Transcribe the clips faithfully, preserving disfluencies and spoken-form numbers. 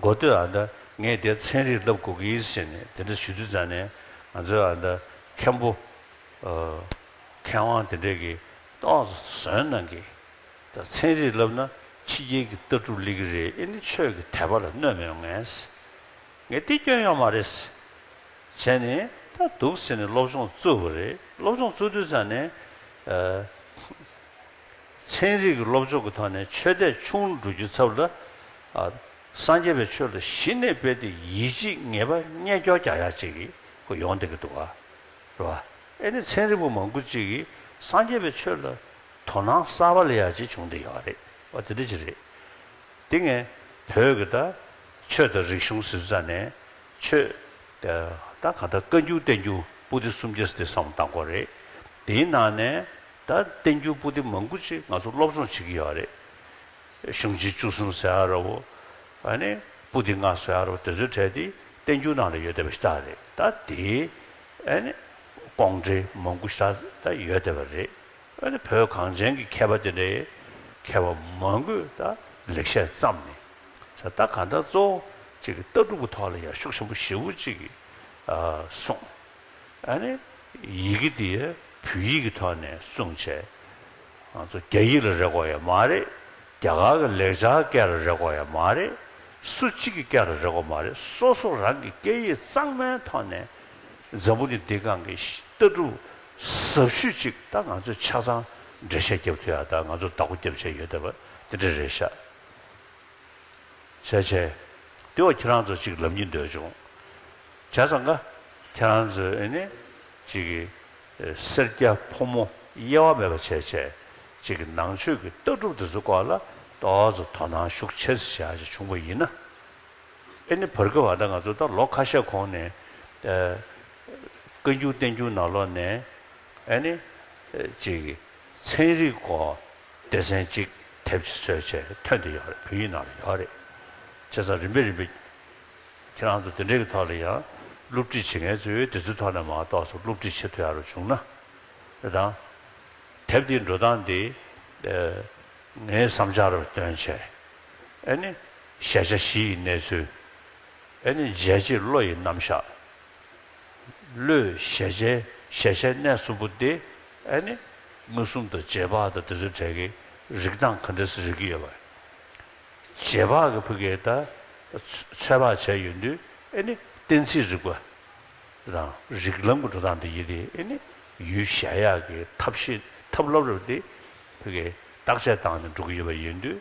འགོ་སྟོད་ཨ་ད་ངས་དེ་ཚན་རིག་བསླབ་དགོས་ཀྱི་ཟེར་ནས་དེ་འདྲ་ཞུ་དུས་ཙང་ནས་ང་ཚོའི་ཨ་ད་མཁན་པོ་མཁས་དབང་དེ་འདྲས་ཀྱིས་ཏོག་ཙམ་ཟོན་གནང་གི། ད་ཚན་རིག་བསླབ་ན་ཕྱི་རྒྱལ་གྱི་ལྟ་གྲུབ་སླེབས་ཀྱི་རེད། ཨེ་ནི་ཆོས་ཀྱི་དད་པ་ལ་གནོད་མི་ཡོང་ངས། ངས་དེ་སྐྱོན་ཡོད་མ་རེད། བྱས་ནས་ད་འདུག་ཟེར་ནས་སློབ་སྦྱོང་བཙུགས་པ་རེད། སློབ་སྦྱོང་བཙུགས་དུས་ཙང་ནས་ཨ། ཚན་རིག་གི་སློབ་སྦྱོང་གི་ཐོག་ནས་ཆོས་དད་ཆུང་རུ་འགྲོ་རྒྱུའི་ཚབ་ལ། ཨ། སངས་རྒྱས་པའི་ཆོས་ལ་གཞི་ནས་རྦད་དེ་ཡིད་ཆེས་ངེས་པ་རྙེད་སྐྱོར་རྒྱག་ཡག་ཅིག་གི་ཁོ་ཡོང་བསྡད་ཀྱི་འདུག་ག། རེད་བ། ཨེ་ནི་ཚན་རིག་པ་མང་པོ་ཅིག་གིས་སངས་རྒྱས་པའི་ཆོས་ལ་དོ་སྣང་གསར་པ་སླེབས་ཡག་ཅིག་བྱུང་བསྡད་ཡོད་རེད། འོ་དེ་འདྲ་ཅིག་རེད། དེ་ངས་བོད་ཀྱི་ད་ཆོས་དང་རིག་གཞུང་ཟེར་ཙང་ནས་ཆོས་ད་གང་ལྟར་བཀའ་འགྱུར་བསྟན་འགྱུར་པོ་ཏི་སུམ་བརྒྱ་ཟེར་དེ་བསམ་བློ་བཏང་དགོས་རེད། དེའི་ནང་ནས་ད་བསྟན་འགྱུར་པོ་ཏི་མང་པོ་ཅིག་ང་ཚོ་སློབ་སྦྱོང་བྱེད་ཀྱི་ཡོད་རེད། གཞུང་ཆེན་བཅུ་གསུམ་ཟེར་ཡ་འདྲ་བོ། ཨ་ནི་པོ་ཏི་ལྔ་ཟེར་ཡ་འདྲ་བོ་དེ་ཚོའི་གྲས་དེ་བསྟན་འགྱུར་ནང་ལ་ཡོད་བསྡད་པ་ཞིག་ད་རེད། ད་དེའི་ཨ་ནི་ཀོང་འགྲེལ་མང་པོ་ཞིག་ད་ཡོད་བསྡད་པ་རེད། ཨ་ནི་བོད་གངས་ཅན་གྱི་མཁས་པ་དེ་འདྲའི་མཁས་པ་མང་པོས་ད་ལེགས་བཤད་བརྩམས་ནས། ས་ད་གང་ལྟར་གཙོ་བོ་ཅིག་གི་ལྟ་གྲུབ་ཀྱི་ཐོག་ལ་ཡང་ཤུགས་ཆེན་པོ་ཞེ་པོ་ཅིག་གིས་ཨ་གསུངས། ཨ་ནི་ཡི་གེ་འདི་བོད་ཡིག་གི་ཐོག་ནས་གསུངས་བྱས། ང་ཚོ་རྒྱ་ཡིག་ལ་རེ་དགོས་ཡ་མ་རེད། རྒྱ་གར་གྱི་ལེགས་སྦྱར་སྐད་ལ་རེ་དགོས་ཡ་མ་རེད། སུ་གཅིག་གི་སྐད་ལ་རེ་དགོས་མ་རེད། སོ་སོ་རང་གི་སྐད་ཡིག་གཙང་མའི་ཐོག་ནས་འཛམ་བུ་གླིང་འདིའི་སྒང་གི་ལྟ་གྲུབ་ཟབ་ཤོས་ཅིག་ད་ང་ཚོས་ཆ་ཚང་འགྲེལ་བཤད་རྒྱབ་ཐུབ་ཡ་ད་ང་ཚོ་བདག་པོ་རྒྱབ་བྱས་ཡོད་བསྡད་པ་དེ་འདྲ་རེད་ཤག། བྱས་བྱས། དེ་བ་ཁྱེད་རང་ཚོ་ཅིག་ལབ་སྙིང་འདོད་བྱུང་། བྱས་ཙང་ཀ། ཁྱེད་རང་ཚོས་ཨེ་ནི། ཅིག་གི། སེར་སྐྱ་ཕོ་མོ་དབྱེ་བ་མེད་པ་བྱས་བྱས། ཅིག་གི་ནང་ཆོས་ཀྱི་ལྟ་གྲུབ་དེ་ཚོ་སྐོར་ལ་ཏོག་ཙམ་དོ་སྣང་ཤུགས་ཆེ་ཙམ་བྱས་ཅིག་བྱུང་བ་ཡིན་ན། ཨེ་ནི་བར་སྐབས་བ་ད་ང་ཚོ་ད་ལོ་ཁ་ཤས་གོང་ནས། ཨ། བཀའ་འགྱུར་བསྟན་འགྱུར་ནང་ལོགས་ནས། ཨེ་ནི། ཅིག་གི། ཚན་རིག་སྐོར་སྡེ་ཚན་གཅིག་དེབ་ཅིག་བཟོས་བྱས་ཐོན་བསྡད་ཡོད་རེད། བོད་ཡིག་ནང་ལ་ཡོད་རེད། བྱས་ཙང་རིམ་པས་རིམ་པས་ཁྱེད་རང་ཚོ་དེ་འདྲའི་གི་ཐོག་ལ་ཡང་སློབ་ཁྲིད་བྱེད་མཁན་ཚོས་དེ་ཚོའི་ཐོག་ནས་མར་ཏོག་ཙམ་སློབ་ཁྲིད་བྱེད་ཐུབ་ཡག་རུ་བྱུང་ན། རེད་དང་། དེབ་འདིའི་འགྲོ་སྟངས་འདི། ཨ། ངའི་བསམ་འཆར་རུ་བཏོན་བྱས། ཨ་ནི། གཞལ་བྱ་བཞི་ཡི་གནས་ཚུལ། ཨ་ནི་འཇལ་བྱེད་བློ་ཡི་རྣམ་གཞག། བློས་གཞལ་བྱའི་གཞལ་བྱའི་གནས་གསུམ་པོ་སྟེ། ཨ་ནི་མངོན་སུམ་དང་རྗེས་དཔག་དང་དེ་ཚོའི་གྲས་ཀྱི་རིག་སྟངས་ག་འདྲ་སེ་རིག་གི་ཡོད་པ། རྗེས་དཔག་གི་ཕ་གིའི་ད་ཚོད་དཔག་བྱས་ཡོང་དུས། ཨ་ནི་གཏན་ཚིགས་རིག་པ་དང་རིགས་ལམ་གྱི་འགྲོ་སྟངས་དེ་ཡིན་ཏེ། ཨ་ནི་ཡུལ་གཞལ་ཡག་གི་ཐབས་ཤེས་ཐབས་ལམ་རབ་དེ་ཕ་གིའི་བརྟག་དཔྱད་བཏང་ནས་འགྲོ་གི་ཡོད་པ་ཡིན་དུས།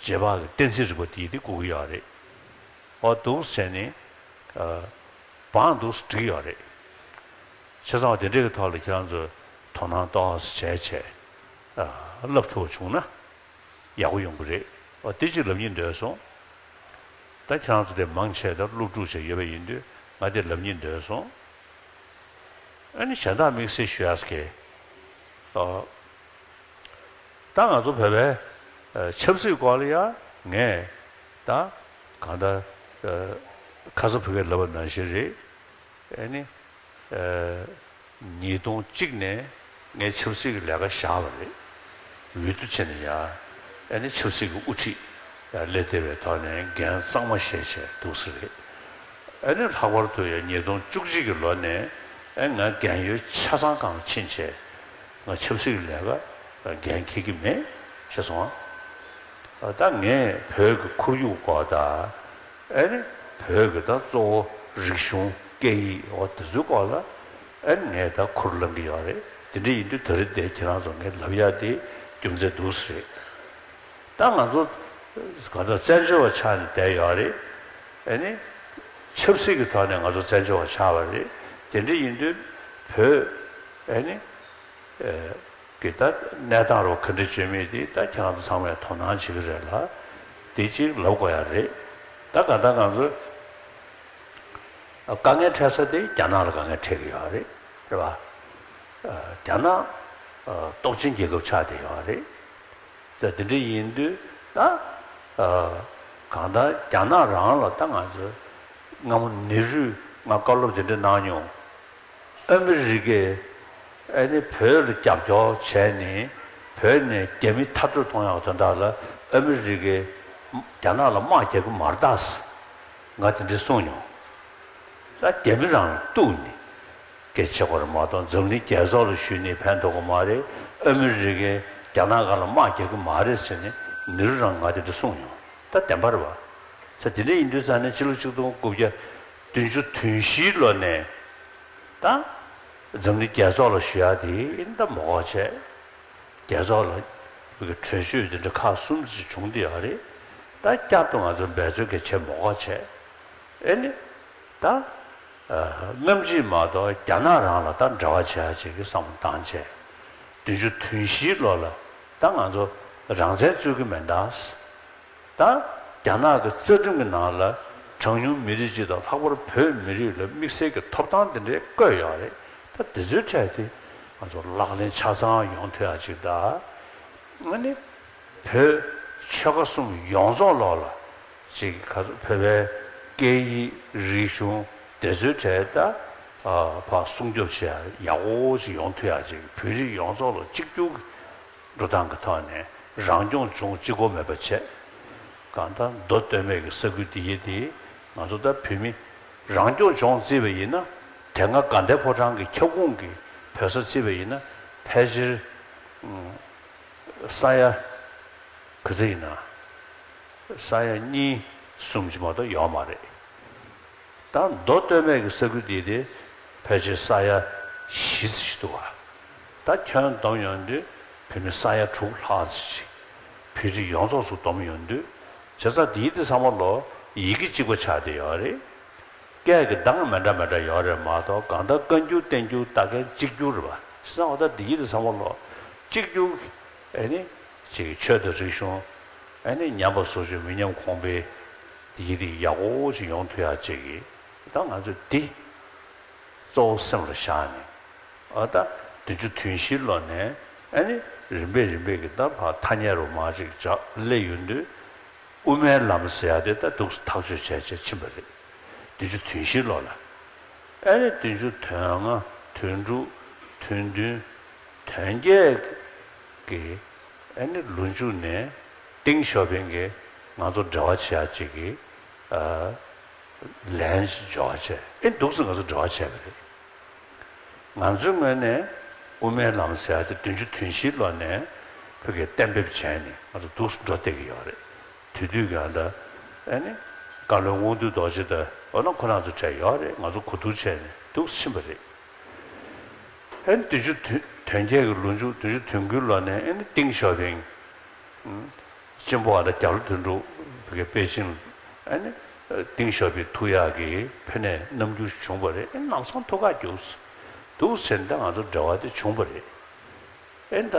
རྗེས་དཔག་གི་གཏན་ཚིགས་རིག་པ་དེ་ཡིན་ཏེ་དགོས་ཀྱི་ཡོད་རེད། ཨོ་འདུག་ཟེར་ནས། ཨ། བང་འདུག་སེ་འགྲིག་ཡོད་རེད། བྱས་ཙང་དེ་འདྲའི་གི་ཐོག་ལ་ཁྱེད་རང་ཚོས་དོ་སྣང་ཏོག་ཙམ་བྱས་བྱས། ཨ། བསླབ་ཐུབ་པ་བྱུང་ན་ཡག་པོ་ཡོང་གི་རེད། ཨོ་དེ་གཅིག་ལབ་སྙིང་འདོད་སོང་། ད་ཁྱེད་རང་ཚོ་དེ་མང་ཆེ་ད་སློབ་ཕྲུག་ཅིག་ཡོད་པ་ཡིན་དུས་ང་དེ་ལབ་སྙིང་འདོད་སོང་། ཨ་ནི་གཞན་དག་དམིགས་བསལ་ཞུ་ཡག་གི། ཨ། ད་ང་ཚོ་བོད་པའི། ཨ། ཆབ་སྲིད་སྐོར་ལ་ཡང་ངས་ད་གང་ལྟར། ཨ། ཁ་ས་བོད་སྐད་ལབ་པ་ནང་བཞིན་རེད། ཨ་ནི། ཨ། ཉིས་སྟོང་གཅིག་ནས་ངས་ཆབ་སྲིད་ཀྱི་ལས་ཀ་བཞག་པ་རེད། འོས་བསྡུ་བྱས་ནས་ཡང་། ཨ་ནི་ཆབ་སྲིད་ཀྱི་དབུ་ཁྲིད་ཡང་སླེབས་བསྡད་པའི་ཐོག་ནས་འགན་གཙང་མ་བཞེས་བྱས་འདུག་སེ་རེད། ཨ་ནི་ལྷག་པར་དུ་ཡང་ཉིས་སྟོང་བཅུ་གཅིག་གི་ལོ་ནས། ཨ། ང་རྒན་ཡོལ་ཆ་ཚང་སྒང་ལ་ཕྱིན་བྱས། ང་ཆབ་སྲིད་ཀྱི་ལས་ཀ་འགན་འཁྱེར་གྱི་མེད་ཤེས་སོང་ཨ། ད་ངས་བོད་ཀྱི་ཁོར་ཡུག་སྐོར་དང་། ཨ་ནི་བོད་ཀྱི་ད་གཙོ་བོ་རིག་གཞུང་སྐད་ཡིག་འོ་དེ་ཚོའི་སྐོར་ལ། ཨ་ནི་ངས་ད་ཁུར་བླངས་ཀྱི་ཡོད་རེད། དེ་འདྲ་ཡིན་དུས་ད་རེས་དེ་ཁྱེད་རང་ཚོ་ངས་ལབ་ཡ་དེ་རྒྱུ་མཚན་འདུག་སེ་རེད། ད་ང་ཚོ་ག་ཚོད་བཙན་བྱོལ་བ་ཆགས་ནས་བསྡད་ཡོད་རེད། ཨ་ནི་ཆབ་སྲིད་ཀྱི་ཐོག་ནས་ང་ཚོ་བཙན་བྱོལ་བ་ཆགས་པ་རེད། དེ་འདྲ་ཡིན་དུས་བོད། ཨ་ནི། ཨ། གི་ད་གནས་སྟངས་རོ་ག་འདྲ་བྱུང་མིན་དེ་ད་ཁྱེད་རང་ཚོ་ཚང་མས་དོ་སྣང་བྱེད་ཀྱི་རེད་ལ། དེ་གཅིག་ལབ་དགོས་ཡ་རེད། ད་ག་ད་ང་ཚོ་དཀའ་ངལ་འཕྲད་ས་དེ་རྒྱ་ནག་ལ་དཀའ་ངལ་འཕྲད་ཀྱི་ཡོད་རེད། རེད་པ། ཨ། རྒྱ་ནག་ཨ། སྟོབས་ཆེན་རྒྱལ་ཁབ་ཆགས་བསྡད་ཡོད་རེད། ད་དེ་འདྲ་ཡིན་དུས་ད། ཨ། གང་ལྟར་རྒྱ་ནག་རང་ལ་ད་ང་ཚོ་སྔ་མོ་ནེ་རུས་ང་བཀའ་སློབ་དེ་འདྲ་གནང་མྱོང་། ཨ་མི་རི་ཀས་ཨ་ནི་བོད་ལ་རྒྱབ་སྐྱོར་བྱས་ནས་བོད་ནས་རྒྱ་མི་མཐར་སྐྲོད་གཏོང་ཡག་དོན་དག་ལ་ཨ་མི་རི་ཀས་རྒྱ་ནག་ལ་དམག་རྒྱག་གི་མ་རེད་ད། ང་དེ་འདྲ་གསུངས་མྱོང་། ད་རྒྱ་མི་རང་ལ་གཏུགས་ནས་སྐད་ཆ་བཤད་དགོས་རེད་མ་གཏོགས། འཛམ་གླིང་རྒྱལ་ཚོགས་ལ་ཞུས་ནས་ཕན་ཐོགས་ཀྱི་མ་རེད། ཨ་མི་རི་ཀས་རྒྱ་ནག་སྒང་ལ་དམག་རྒྱག་གི་མ་རེད་ཟེར་ནས་ནེ་རུ་རང་ང་དེ་འདྲ་གསུངས་མྱོང་། ད་བདེན་པ་རེད་པ། ས་དེ་འདྲ་ཡིན་དུས་ཙང་ནས་ཕྱི་ལོ་ཆིག་སྟོང་དགུ་བརྒྱ་བདུན་ཅུ་དོན་བཞིའི་ལོ་ནས་ད་འཛམ་གླིང་རྒྱལ་ཚོགས་ལ་ཞུ་ཡག་དེ་ད་མ་དགོས་བྱས། རྒྱལ་ཚོགས་ལ་གྲོས་ཆོད་དེ་འདྲ་ཁག་གསུམ་ཅིག་བྱུང་བསྡད་ཡོད་རེད། ད་བསྐྱར་དུ་ང་ཚོ་འབད་རྩོལ་གལ་ཆེ་མ་དགོས་བྱས། ཨེ་ནི། ད། ཨ། སྔ་ཕྱི་མ་གཏོགས་རྒྱ་ནག་རང་ལ་ད་འབྲེལ་བ་བྱེད་ཡག་ཅིག་གི་བསམ་བློ་བཏང་བྱས། བདུན་ཅུ་དོན་བཞིའི་ལོ་ལ་ད་ང་ཚོ་རང་བཙན་རྩོད་ཀྱི་མེད་ད། ད་རྒྱ་ནག་གི་རྩ་ཁྲིམས་ཀྱི་ནང་ལ་གྲངས་ཉུང་མི་རིགས་སྤྱི་དང་ལྷག་པར་བོད་མི་རིགས་ལ་དམིགས་བསལ་གྱི་ཐོབ་ཐང་དེ་འདྲའི་བཀོད་ཡོད་རེད། ད་དེ་ཚོའི་གྲས་དེ་ང་ཚོ་ལག་ལེན་ཆ་ཚང་ཡོང་ཐུབ་ཡག་ཅིག་ད། ཨ་ནི། བོད་ཆོལ་ཁ་གསུམ་ཡོངས་རྫོགས་ལོག་ལ་ཅིག་ག་ཚོད་བོད་པའི་སྐད་ཡིག་རིག་གཞུང་དེ་ཚོའི་གྲས་ད། ཨ། ཕར་སྲུང་སྐྱོབ་བྱེད་ཡག་ཡག་པོ་ཅིག་ཡོང་ཐུབ་ཡག་ཅིག་བོད་རིགས་ཡོངས་རྫོགས་ལ་གཅིག་གྱུར་གྱི་འགྲོ་སྟངས་ཀྱི་ཐོག་ནས་རང་སྐྱོང་ལྗོངས་གཅིག་པོ་མེད་པ་བྱས། གང་ལྟར་མདོ་སྟོད་སྨད་ཀྱི་ས་ཁུལ་འདི་ཡི་དེ་ང་ཚོ་ད་བོད་མི་རང་སྐྱོང་ལྗོངས་བརྩིས་པ་ཡིན་ན། དེ་སྔ་དགའ་ལྡན་ཕོ་བྲང་གི་ཁྱབ་ཁོངས་ཀྱི་བོད་ས་བརྩིས་པ་ཡིན་ན་ཕལ་ཆེར་ས་ཡ་ག་ཚོད་ཡིན་ན། ས་ཡ་གཉིས་གསུམ་ཅིག་མ་གཏོགས་ཡོད་མ་རེད། ད་མདོ་སྟོད་སྨད་ཀྱི་ས་ཁུལ་འདི་དེ་ཕལ་ཆེར་ས་ཡ་བཞི་ཙམ་ཞིག་འདུག་ག་ད་ཁྱོན་བསྡོམས་ཡོང་དུས་བོད་མི་ས་ཡ་དྲུག་ལྷག་ཙམ་ཞིག་བོད་རིགས་ཡོངས་རྫོགས་སུ་བསྡོམས་ཡོང་དུས། བྱས་ཙང་འདིའི་དེ་ཚང་མ་ལོ་ཡི་གེ་གཅིག་པ་ཆགས་བསྡད་ཡོད་རེད། སྐད་ཀྱི་གདངས་མི་འདྲ་མི་འདྲ་ཡོད་རེད་མ་གཏོགས། གང་ལྟར་བཀའ་འགྱུར་བསྟན་འགྱུར་ལྟ་མཁན་གཅིག་གྱུར་རེད་པ། བྱས་ཙང་འོ་ད་འདིའི་དེ་ཚང་མ་ལོ་གཅིག་གྱུར་གྱི་ཨེ་ནི་ཅིག་ཆོས་དང་རིག་གཞུང་། ཨེ་ནི་ཉམས་པ་སོར་ཆུད་མི་ཉམས་གོང་འཕེལ། འདི་ཡི་རིགས་ཡག་པོ་ཅིག་ཡོང་ཐུབ་ཡག་ཅིག་གི་ད་ང་ཚོས་འདི་གཙོ་བོ་སེམས་ལ་བཞག་ནས། ཨ། ད་བདུན་ཅུ་དོན་བཞིའི་ལོ་ནས་ཨ་ནི་རིམ་པས་རིམ་པས་ཀྱི་ད་ཕར་ཐ་སྙད་རུ་མ་ཅིག་སྦྱར་སླེབས་ཡོང་དུས། དབུ་མའི་ལམ་ཟེར་ཡག་དེ་ད་འདུག་སེ་ཐག་གཅོད་བྱས་བྱས་ཕྱིན་པ་རེད། བདུན་ཅུ་དོན་བཞིའི་ལོ་ལ། ཨ་ནི་བདུན་ཅུ་དོན་ལྔ། དོན་དྲུག། དོན་བདུན། དོན་བརྒྱད་ཀྱི་ཨ་ནི་ལོ་མཇུག་ནས་ཏིང་ཞའོ་ཕིང་གིས་ང་ཚོ་འབྲེལ་བ་བྱེད་ཡག་ཅིག་གི། ཨ། ལན་ཞིག་འབྱོར་བ་བྱས། ཨེ། འདུག་སེ་ང་ཚོ་འབྲེལ་བ་བྱས་པ་རེད། ང་ཚོའི་ངོས་ནས་དབུ་མའི་ལམ་ཟེར་ཡག་དེ་བདུན་ཅུ་དོན་བཞིའི་ལོ་ནས་ཕ་གིར་གཏན་འབེབས་བྱས་ནས་ང་ཚོ་འདུག་སེ་འགྲོ་བསྡད་ཀྱི་ཡོད་རེད། དེ་དུས་ཀྱང་ད་ཨ་ནི་བཀའ་བློན་དབང་འདུས་རྡོ་རྗེ་དང་འོ་ན་ཁོ་རང་ཚོ་གྲས་ཡོད་རེད། ང་ཚོ་གོ་བསྡུར་བྱས་ནས་འདུག་སེ་ཕྱིན་པ་རེད། ཨ་ནི་བདུན་ཅུ་དོན་དོན་བརྒྱད་ཀྱི་ལོ་མཇུག། བདུན་ཅུ་དོན་དགུའི་ལོ་ནས་ཨ་ནི་ཏིང་ཞའོ་ཕིང་། ཨ། གཅེན་པོ་ཨ། ད་རྒྱ་ལོ་དོན་གྲུབ་ཕ་གིར་པེ་ཅིང་ཨ་ནི་ཏིང་ཞའོ་ཕིང་ཐུག་ཡག་གི་ཕ་ནས་རྣམ་འགྱུར་བྱུང་བ་རེད། ཨེ། ལམ་སང་ཐུག་ག་རྒྱུགས། འདུག་སེ་བྱས་ནས་ད་ང་ཚོ་འབྲེལ་བ་དེ་བྱུང་བ་རེད། ཨེ། ད་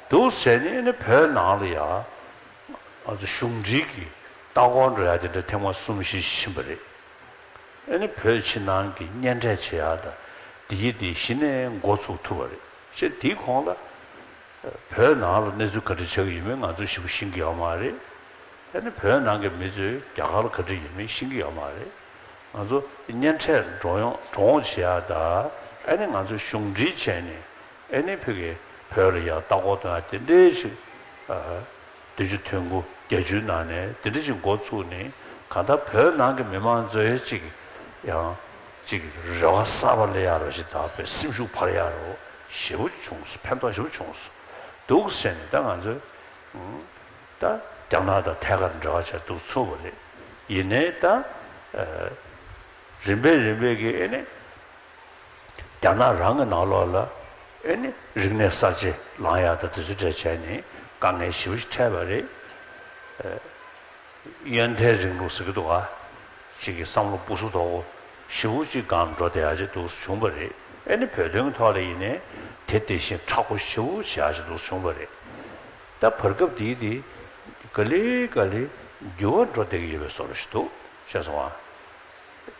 འདུག་སེ་བྱས་ནས་ཨ་ནི་བོད་ནང་ལ་ཡ་ང་ཚོ་གཞུང་འབྲེལ་གྱི་ལྟ་སྐོར་འགྲོ་ཡག་དེ་འདྲ་ཐེངས་མ་གསུམ་བཞི་ཕྱིན་པ་རེད། ཨ་ནི་བོད་ཕྱི་ནང་གི་གཉེན་འཕྲད་བྱེད་ཡག་དང་འདི་ཡི་འདི་གཞི་ནས་འགོ་ཚུགས་ཐུབ་པ་རེད། ཞེས་འདིའི་གོང་ལ། བོད་ནང་ལ་གནས་ཚུལ་ག་འདྲ་ཆགས་ཀྱི་ཡོད་མེད་ང་ཚོས་ཞིབ་པོ་ཤེས་ཀྱི་ཡོད་མ་རེད། ཨ་ནི་བོད་ནང་གི་མི་ཚོས་རྒྱ་གར་ལ་ག་འདྲ་ཡོད་མེད་ཤེས་ཀྱི་ཡོད་མ་རེད། ང་ཚོ་གཉེན་འཕྲད་འགྲོ་ཡོང་འགྲོ་འོང་བྱེད་ཡག་དང་། ཨ་ནི་ང་ཚོས་གཞུང་འབྲེལ་བྱས་ནས། ཨ་ནི་ཕ་གིར་བོད་ལ་ཡར་ལྟ་སྐོར་གཏོང་ཡག་དེ་འདྲའི་ཞིག་ཨ། བདུན་ཅུ་དོན་དགུ་བརྒྱད་ཅུའི་ནང་ནས་དེ་འདྲ་ཞིག་འགོ་ཚུགས་ནས། གང་ལྟར་བོད་ནང་གི་མི་མང་ཚོའི་ཅིག་ཡང་ཅིག་རེ་བ་གསར་པ་སླེབས་ཡག་རོགས་ཞིག་དང་། བོད་སེམས་ཤུགས་འཕར་ཡག་རོགས་ཞེ་པོ་བྱུང་སོང་། ཕན་ཐོགས་ཞེ་པོ་བྱུང་སོང་། འདུག་སེ་བྱས་ནས་ད་ང་ཚོས། ཨང་། ད་རྒྱ་ནག་དང་ཐད་ཀར་འབྲེལ་བ་བྱས་འདུག་ཚུགས་པ་རེད། ཡིན་ནའི་ད། ཨ། རིམ་པས་རིམ་པས་ཀྱིས་ཨེ་ནི། རྒྱ་ནག་རང་གི་ནང་ལོགས་ལ་ཨེ་ནི་རིག་གནས་གསར་བརྗེ་ལངས་ཡག་དང་དེ་ཚོ་འདྲ་བྱས་ནས་དཀའ་ངལ་ཞེ་པོ་ཞིག་འཕྲད་པ་རེད། ཨེ། གཡོན་ཐལ་རིང་ལུགས་ཟེར་གྱི་འདུག་ག་ཅིག་གི་བསམ་བློ་སྦུ་སུབ་དོག་པོ་ཞེ་པོ་ཅིག་སྒང་འགྲོ་བསྡད་ཡག་ཅིག་འདུག་སེ་བྱུང་བ་རེད། ཨེ་ནི་བོད་དོན་གྱི་ཐོག་ལ་ཡིན་ནའི་དེ་དེ་བཞིན་མཁྲེགས་པོ་ཞེ་པོ་བྱེད་ཡག་ཅིག་འདུག་སེ་བྱུང་བ་རེད། ད་བར་སྐབས་འདིའི་དེ་ག་ལེ་ག་ལེ་འགྱུར་བ་འགྲོ་བསྡད་ཀྱི་ཡོད་པའི་བཟོ་འདྲ་ཞིག་འདུག་ཤེས་སོང་ཨ།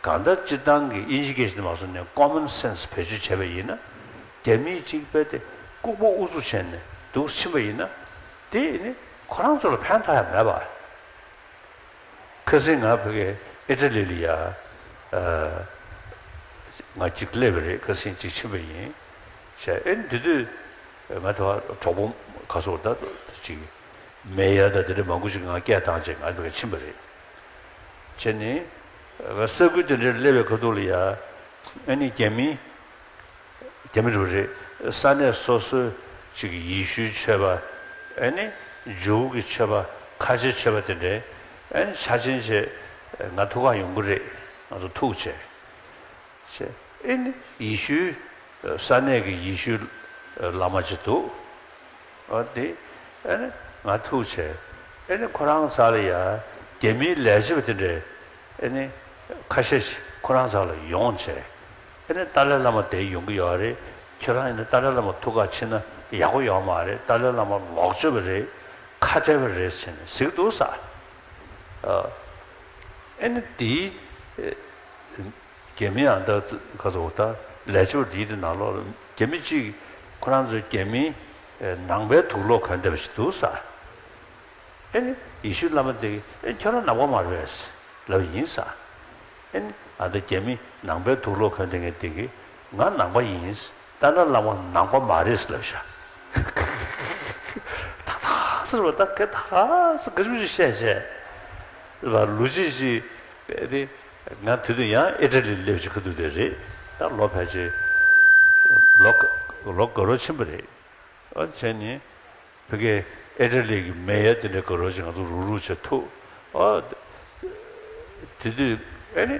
གང་ལྟར་སྤྱིར་བཏང་གི་དབྱིན་ཇི་སྐད་ཞིག་ནས་མར་སོང་ནས་common sense བེད་སྤྱོད་བྱས་པ་ཡིན་ན། རྒྱ་མིས་གཅིག་དཔེ་དེ་ལྐུགས་པ་ཨུ་ཚུགས་བྱས་ནས་འདུག་ཕྱིན་པ་ཡིན་ན། དེ་ནི་ཁོ་རང་ཚོ་ལ་ཕན་ཐོགས་ཡ་མེད་པ། ཁ་སང་ང་ཕ་གི་ཨི་ཊ་ལི་ལ་ཡ། ཨ། ང་གཅིག་སླེབས་པ་རེད། ཁ་སང་གཅིག་ཕྱིན་པ་ཡིན། བྱས། ཨེ། དེ་དུས་ང་དང་གྲོགས་པོ་ག་ཚོད་ད་ཅིག་མེ་ཡར་དང་དེ་འདྲ་མང་པོ་ཞིག་ང་སྐད་བཏང་བྱས་ང་ཕ་གི་ཕྱིན་པ་རེད། བྱས་ནས་ས་ཁུལ་དེ་འདྲར་སླེབས་པའི་ཁ་ཐུག་ལ་ཡ། ཨ་ནི་རྒྱ་མི། རྒྱ་མི་རུ་རེད། ས་གནས་སོ་སོའི་ཅིག་ཡེ་ཤུའི་ཆོས་པ། ཨ་ནི་ཇུའུ་གི་ཆོས་པ། ཁ་ཆེ་ཆོས་པ་དེ་འདྲའི། ཨ་ནི་ཆ་ཆེན་བྱས་ང་ཐུག་ག་ཡོང་གི་རེད། ང་ཚོ་ཐུག་བྱས། བྱས། ཨ་ནི་ཡེ་ཤུའི་ས་གནས་ཀྱི་ཡེ་ཤུའི་བླ་མ་ཅིག་འདུག་ཨ་དེ། ཨ་ནི་ང་ཐུག་བྱས། ཨ་ནི་ཁོ་རང་ཚ་ལ་ཡ། རྒྱ་མིའི་ལས་བྱེད་པ་དེ་འདྲས། ཨ་ནི་ཁ་ཤས་ཤིག་ཁོ་རང་ཚ་ལ་ཡོང་བྱས། ཨ་ནི་ཏཱ་ལའི་བླ་མ་དེ་ཡོང་གི་ཡོད་རེད། ཁྱོད་རང་ཡིན་ན་ཏཱ་ལའི་བླ་མ་ཐུག་ག་ཕྱིན་ན་ཡག་པོ་ཡོད་མ་རེད། ཏཱ་ལའི་བླ་མ་ལོག་སྤྱོད་པ་རེད། ཁ་བྲལ་བ་རེད་ཟེར་ནས་ཟེར་གི་འདུག་ས། ཨ་ནི་དེའི། རྒྱ་མི་ཨ་ད་ག་ཚོད་ད་ལས་བྱེད་པ་འདིའི་དེ་ནང་ལོགས་ལ་རྒྱ་མི་གཅིག་ཁོ་རང་ཚོའི་རྒྱ་མིའི་ནང་པའི་དུག་ལོག་གོན་བསྡད་པ་ཞིག་འདུག་ས། ཨེ་ནི་ཡེ་ཤུ་བླ་མ་དེ་གིས་ཨེ་ཁྱོད་རང་ནང་པ་མ་རེད་པས་ལབ་ཡིན་ས། ཨེ་ནི་ཨ་ད་རྒྱ་མི་ནང་པའི་དུག་ལོག་གོན་བསྡད་མཁན་དེ་གིས་ང་ནང་པ་ཡིན། ཏཱ་ལའི་བླ་མ་ནང་པ་མ་རེད་ལབ་ཤག་ད་ད་ཟེར་བ་ད་ག་ད་ཟེར་ག་ཅུ་ཅུ་བཤད་བཤད། ལ་ལོ་གཅིག་ཅིག་དེ། ང་དེ་དུས་ཡང་ཨི་ཊ་ལི་སླེབས་ཀྱི་ཁ་ཐུག་དེ་རེད། ད་ལོ་ཕལ་ཆེར་ལོ་ལོ་དགའ་རོགས་ཕྱིན་པ་རེད། ཨ་བྱས་ནས་ཕ་གིའི་ཨི་ཊ་ལི་གི་མེ་ཡར་དེ་འདྲའི་དགའ་རོགས་ཅིག་ང་ཚོ་རུག་རུག་བྱས་ཐུག་ཨ་དེ་དུས་ཨེ་ནི་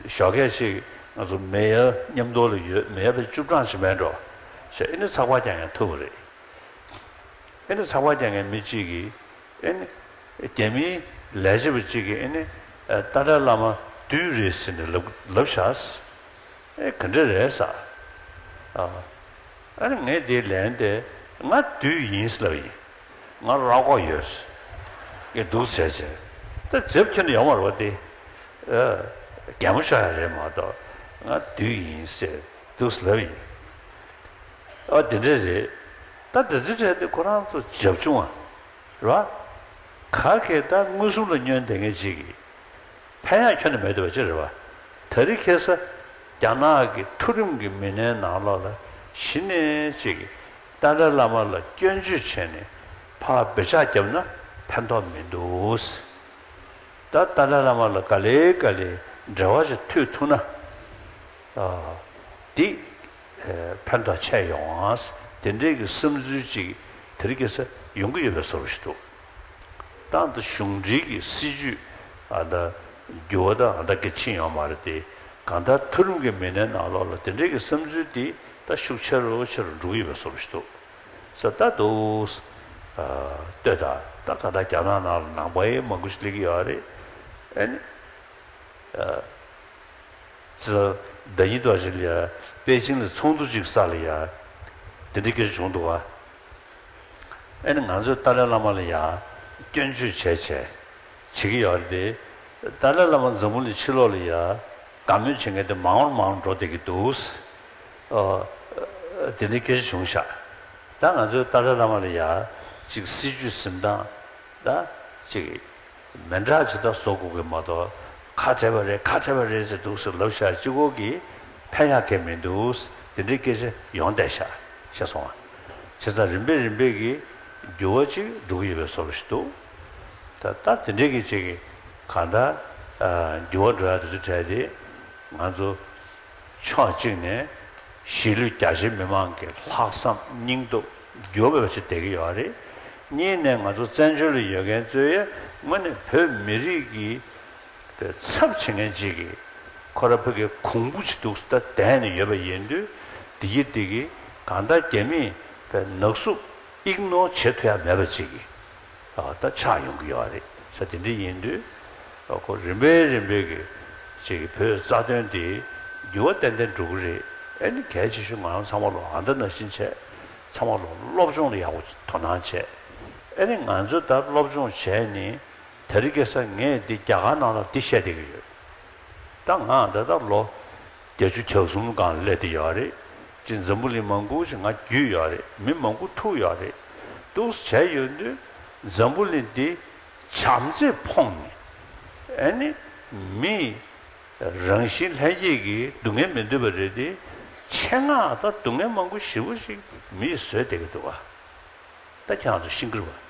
ཞོགས་ཀས་ཅིག་ང་ཚོ་མེ་ཡར་མཉམ་དུ་ལ་ཡོད། མེ་ཡར་ཕལ་ཆེར་བཅུ་གྲངས་ཅིག་མེད་འགྲོ་བྱས། ཨེ་ནི་ཚགས་པར་རྒྱག་ཡང་ཐུག་པ་རེད། ཨེ་ནི་ཚགས་པར་རྒྱག་མཁན་མི་གཅིག་གིས་ཨེ་ནི་རྒྱ་མིའི་ལས་བྱེད་པ་གཅིག་གིས་ཨེ་ནི་ཏཱ་ལའི་བླ་མ་བདུད་རེད་ཟེར་ནས་ལབ་ལབ་ཤག་ཨེ་ག་འདྲ་རེད་ཟེར། ཨ་ཨེ་ནི་ངས་དེའི་ལན་དེ་ང་བདུད་ཡིན་ལབ་ཡིན། ང་རོགས་ཡོད་ངས་འདུག་ཟེར་བྱས། ད་འཇབ་ཁྱོན་ནས་ཡོང་བ་རེད་པ། དེ་ཨ་གད་མོ་ཤོར་ཡ་རེད་མ་གཏོགས་ང་བདུད་ཡིན་ཟེར་འདུག་ལབ་ཡིན། ཨ་དེ་འདྲ་རེད། ད་དེ་ཚོའི་གྲས་དེ་ཁོ་རང་ཚོ་བྱབ་ཆུང་བ་རེད་པ། ག་གེ་ད་མངོན་སུམ་ལ་བསྙོན་བསྡད་མཁན་ཅིག་གིས་ཕན་ཡག་ཁྱོན་ནས་མེད་འདུག་པ་ཅི་རེད་པ། དེ་རིང་ཁ་སང་རྒྱ་ནག་གི་མཐོ་རིམ་གྱི་མི་སྣའི་ནང་ལོགས་ལ་གཞི་ནས་ཅིག་གིས་ཏཱ་ལའི་བླ་མ་ལ་སྐྱོན་བརྗོད་བྱས་ནས་ཕར་འབོད་ཆགས་བརྒྱབ་ན་ཕན་ཐོགས་མི་འདུག་ད་ཏཱ་ལའི་བླ་མ་ལ་ག་ལེ་ག་ལེ་འབྲེལ་བ་ཞིག་མཐུད་ཐུབ་ན། ཨ། འདི་ཨ་ཕན་ཐོགས་ཆེ་ཡོང་ཨ། དེ་འདྲའི་གི་བསམ་ཚུལ་ཅིག་དེ་རིང་ཁ་སང་ཡོང་གི་ཡོད་པའི་བཟོ་འདྲ་ཞིག་འདུག་ད་ལྟ་གཞུང་འབྲེལ་གྱི་སྲིད་ཇུས་ཨ་ད་འགྱུར་བ་དང་ཨ་ད་གི་ཕྱིན་ཡོད་མ་རེད་དེ། གང་ལྟར་མཐོ་རིམ་གྱི་མི་སྣའི་ནང་ལོགས་ལ་དེ་འདྲའི་གི་བསམ་ཚུལ་དེ་ད་ཤུགས་ཆེ་རུ་ཆེ་རུ་འགྲོ་གི་ཡོད་པའི་བཟོ་འདྲ་ཞིག་འདུག་ས་ད་འདུག་ཨ་ལྟོས་དང་། ད་གང་ལྟར་རྒྱ་ནག་ནང་ལ་ནང་པ་ཡང་མང་པོ་ཞིག་སླེབས་ཀྱི་ཡོད་རེད། ཨ་ནི་ཨ་ཙི། ཟླ་ཉིན་དུ་ཞིག་ལ་ཡ་པེ་ཅིང་ལ་ཚོགས་འདུ་ཅིག་ས་ལ་ཡ་དེ་འདྲའི་སྐད་ཆ་བྱུང་འདུག་ག་ཨ་ནི་ང་ཚོས་ཏཱ་ལའི་བླ་མ་ལ་ཡ་སྐྱོན་བརྗོད་བྱས་བྱས་བྱེད་ཀྱི་ཡོད་རེད་དེ། ཏཱ་ལའི་བླ་མ་འཛམ་བུ་གླིང་ཕྱི་ལོགས་ལ་ཡ་དགའ་མོས་བྱེད་མཁན་དེ་མང་རུ་མང་རུ་འགྲོ་བསྡད་ཀྱི་འདུག་ཨ་དེ་འདྲའི་སྐད་ཆ་བྱུང་ཤག་ད་ང་ཚོས་ཏཱ་ལའི་བླ་མ་ལ་ཡ་ཅིག་སྲིད་ཇུས་འཛིན་སྟངས་ད་ཅིག་མི་འདྲ་ཅིག་ད་བཟོ་དགོས་ཀྱི་མ་གཏོགས། ཁ་བྲལ་བ་རེད། ཁ་བྲལ་བ་རེད་ཟེར་འདུག་ཟེར་ལབ་བཞག་གཅིག་པོ་གིས་ཕན་ཡག་གི་མི་འདུག་དེ་འདྲའི་སྐད་ཆ་ཡོང་བསྡད་ཤག་ཤེས་སོང་ང་། བྱས་ཙང་རིམ་པས་རིམ་པས་ཀྱིས་འགྱུར་བ་ཅིག་འགྲོ་གི་ཡོད་པའི་བཟོ་འདྲ་ཞིག་འདུག་ད་ད་དེ་འདྲའི་གི་ཅིག་གིས་གང་ལྟར་ཨ་འགྱུར་བ་འགྲོ་ཡག་དེ་ཚོ་གྲས་དེ་ང་ཚོ་ཕྱོགས་གཅིག་ནས་གཞིས་ལུས་རྒྱ་ཆེ་མི་མང་གི་ལྷག་བསམ་སྙིང་སྟོབས་འགྱུར་བ་ཅིག་བསྡད་ཀྱི་ཡོད་རེད། གཉིས་ནས་ང་ཚོ་བཙན་བྱོལ་ལ་ཡོད་མཁན་ཚོས་དངོས་གནས་བོད་མི་རིགས་ཀྱི་པའི་ཚབ་བྱེད་མཁན་ཅིག་གིས་ཁོ་ར་ཕ་གི་གོང་བུ་ཅིག་འདུག་ད་བསྡད་ནས་ཡོད་པ་ཡིན་དུས། འདི་གི་འདི་གི་གང་ལྟར་རྒྱ་མིས་པའི་ནག་བསུབ་ཨིག་ནོར་བྱེད་ཐུབ་ཡ་མེད་པ་ཅིག་གིས་ཨ་ད་ཆགས་ཡོང་གི་ཡོད་རེད་ས། དེ་འདྲ་ཡིན་དུས་ཨ་ཁོ་རིམ་པས་རིམ་པས་ཀྱི་ཅིག་གི་བོད་རྩ་དོན་དེ་འགྱུར་བ་ཏན་ཏན་འགྲོ་གི་རེད། ཨ་ནི་གལ་ཆེ་ཤོས་ང་རང་ཚང་མ་ལོ་ཨ་ད་ནང་བཞིན་བྱས། ཚང་མ་ལོ་སློབ་སྦྱོང་ལ་ཡག་པོ་དོ་སྣང་བྱས། ཨ་ནི་ང་ཚོ་ད་སློབ་སྦྱོང་བྱས་ནས་དེ་རིང་ཁ་སང་ངས་འདི་རྒྱ་གར་ནང་ལ་འདི་བཤད་བསྡད་ཀྱི་ཡོད། ད་ང་ད་ལྟ་ལོ་བརྒྱད་ཅུ་གྱ་གསུམ་སྒང་སླེབས་བསྡད་ཡོད་རེད། ཅིག་འཛམ་བུ་གླིང་མང་པོ་ཞིག་ང་བརྒྱུད་ཡོད་རེད། མི་མང་པོ་ཐུག་ཡོད་རེད། འདུག་བྱས་ཡོད་དུས་འཛམ་བུ་གླིང་འདི་བྱམས་བརྩེས་ཕོངས་ནས་ཨ་ནི་མི་རང་བཞིན་ལྷན་སྐྱེས་ཀྱི་སྡུག་བསྔལ་མི་འདོད་པ་རེད་དེ། ཆེད་མངགས་ད་སྡུག་བསྔལ་མང་པོ་ཞེ་པོ་ཞིག་མིས་བཟོས་བསྡད་ཀྱི་འདུག་ག་ད་ཁྱེད་རང་ཚོ་ཤེས་ཀྱི་རེད་པ།